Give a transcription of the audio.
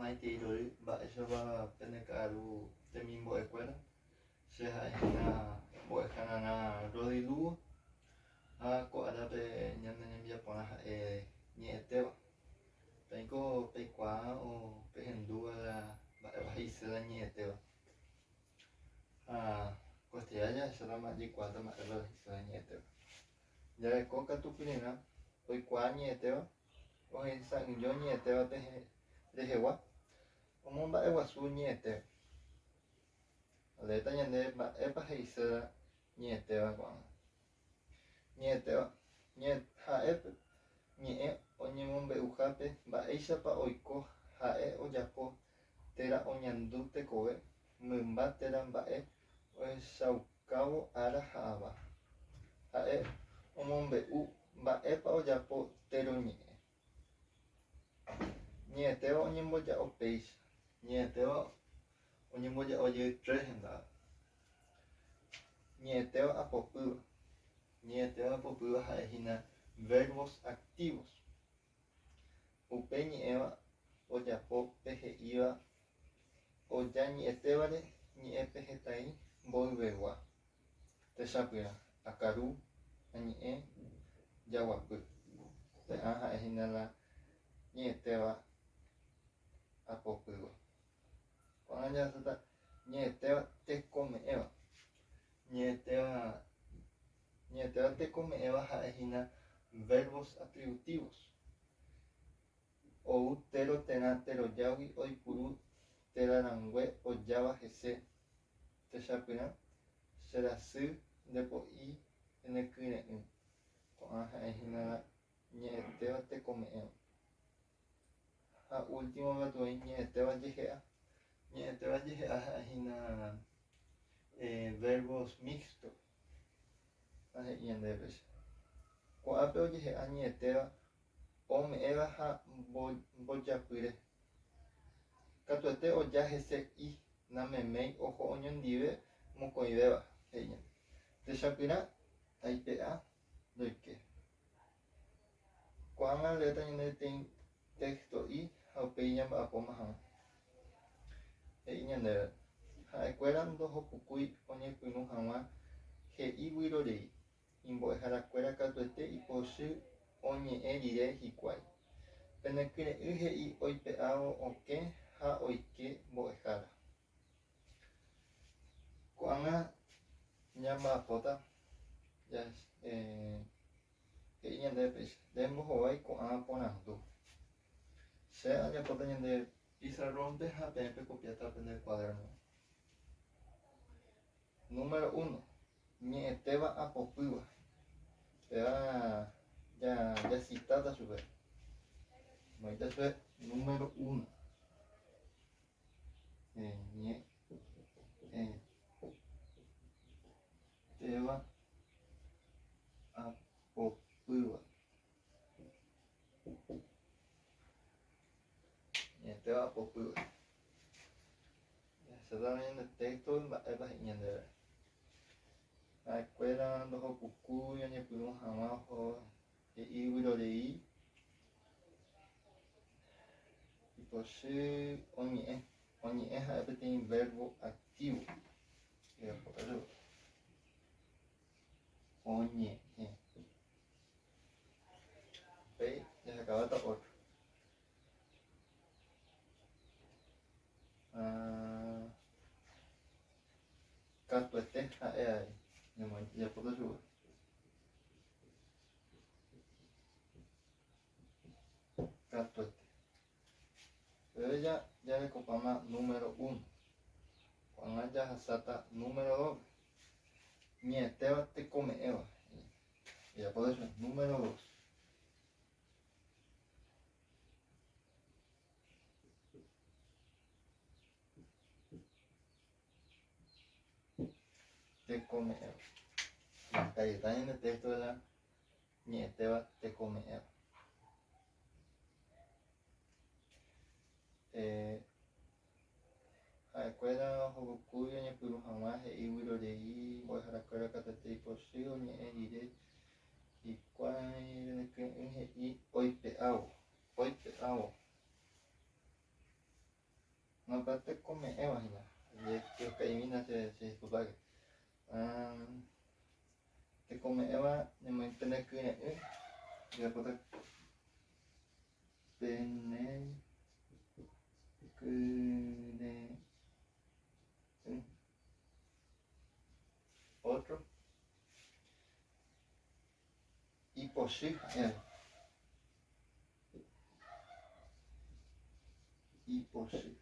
Maitei rory, mba'éichapa pene ka'aru temimbo'ekuéra? Che ha'e hína mbo'ehararã Rodi Lugo ha ko árape ñane rembiaporã ha'e ñe'ẽtéva. Peẽko peikuaa o pehendúva la mba'épa he'ise la ñe'ẽtéva. Ha koestedía jahechátama jaikuaáta mba'épa la he'ise la ñe'ẽtéva. Jareko katupyryrã oikuaa ñe'ẽtéva Ohesa'ỹijo ñe'ẽtéva rehegua, omomba'eguasu ñe'ẽtéva. Aleéta ñande mba'épa he'ise ñe'ẽtéva ko'ág̃a. Ñe'ẽtéva, ha'e ñe'ẽ oñemombe'uhápe mba'éichapa oiko ha'e ojapo térã oñandu tekove, mymba térã mba'e ohechaukávo ára ha ava. Ha'e omombe'u mba'épa ojapo tero ñe'ẽ. Ñe'ẽtéva oñemboja'o péicha. Ñe'ẽtéva oñemboja'o jey tres hendápe. Ñe'ẽtéva apopýva. Ñe'ẽtéva apopýva ha'e hína verbos activos. Upe ñe'ẽva ojapo pe he'íva oja ñe'ẽtévare ñe'ẽpehẽtai mboyvegua. Techapyrã, akaru, añe'ẽ, jaguapy. Pe'ã ha'e hína la ñe'ẽtéva apopýva. Ko'ág̃a jahasáta ñe'ẽtéva tekome'ẽva. Ñe'ẽtéva Ñe'ẽtéva tekome'ẽva ha'e hína verbos atributivos. Ou tero térã terojágui oipuru térãrangue ojáva hese techapyrã, che rasy, nde po'i, ne kyre'ỹ. Ko'ã ha'e hína ñe'ẽtéva tekome'ẽva. Ha último katu oĩ ñe'ẽtéva jehe'a. Ñe'ẽtéva jehe'a ha'e hína verbos mixtos. Ha he'i ñandéve péicha. Ko'ápe ojehe'a ñe'ẽtéva ome'ẽva ha mbojapyre. Katuete oja hese i, nameméi oho oñondive mokõivéva, he'i ñande. Techapyrã aipe'a ndoike. Ko'ág̃a leéta ñande peteĩ texto'i ha upéi ñamba'apóma hag̃ua. He'i ñandéve, Ha'ekuéra ndohopukúi oñepyrũ hag̃ua he'i vyrorei, imbo'eharakuéra katuete ipochy oñe'ẽ rire hikuái. Penekyre'ỹ he'i oipe'ávo okẽ ha oike mbo'ehára. Ko'ág̃a ñamba'apóta he'i ñandéve péicha, Nde mbohovái ko'ã porandu. Che ajapóta ñande pizarrón-pe ha peẽ pekopiáta pende cuaderno-pe. Número uno, ñe'ẽtéva apopýva. Péva jacitáta chupe. Omoĩta chupe número uno. Ñe'ẽtéva apopýva. Ñe'ẽtéva apopýva. Jahecháta ñande texto mba'épa he'i ñandéve. Ha'ekuéra ndohopukúi oñepyrũ hag̃ua oho he'i vyrorei Ipochy oñe'ẽ. Oñe'ẽ ha'e peteĩ verbo activo. Oñe'ẽ. Upéi jahekavata otro. Ah, katuete ha'e avei. Ñamoĩ jajapóta chugui. Katuete. Upépe ja jarekopáma número uno. Ko'ág̃a jahasáta número dos-pe. Ñe'ẽtéva tekome'ẽva. Jajapóta chupe número dos. Tekome'ẽva. Jaheka ñande texto de la ñe'ẽtéva tekome'ẽva. Ha'ekuéra ohokukúi oñepyrũ hag̃ua he'i vyrorei mbo'eharakuéra katuete ipochy oñe'ẽ rire hikuái renekyre'ỹ he'i oipe'ávo, oipe'ávo. Che disculpáke. Tekome'ẽva ñamoĩ pene kyre'ỹ jajapóta pene kyre'ỹ. Otro. Ipochy ha'e. Ipochy.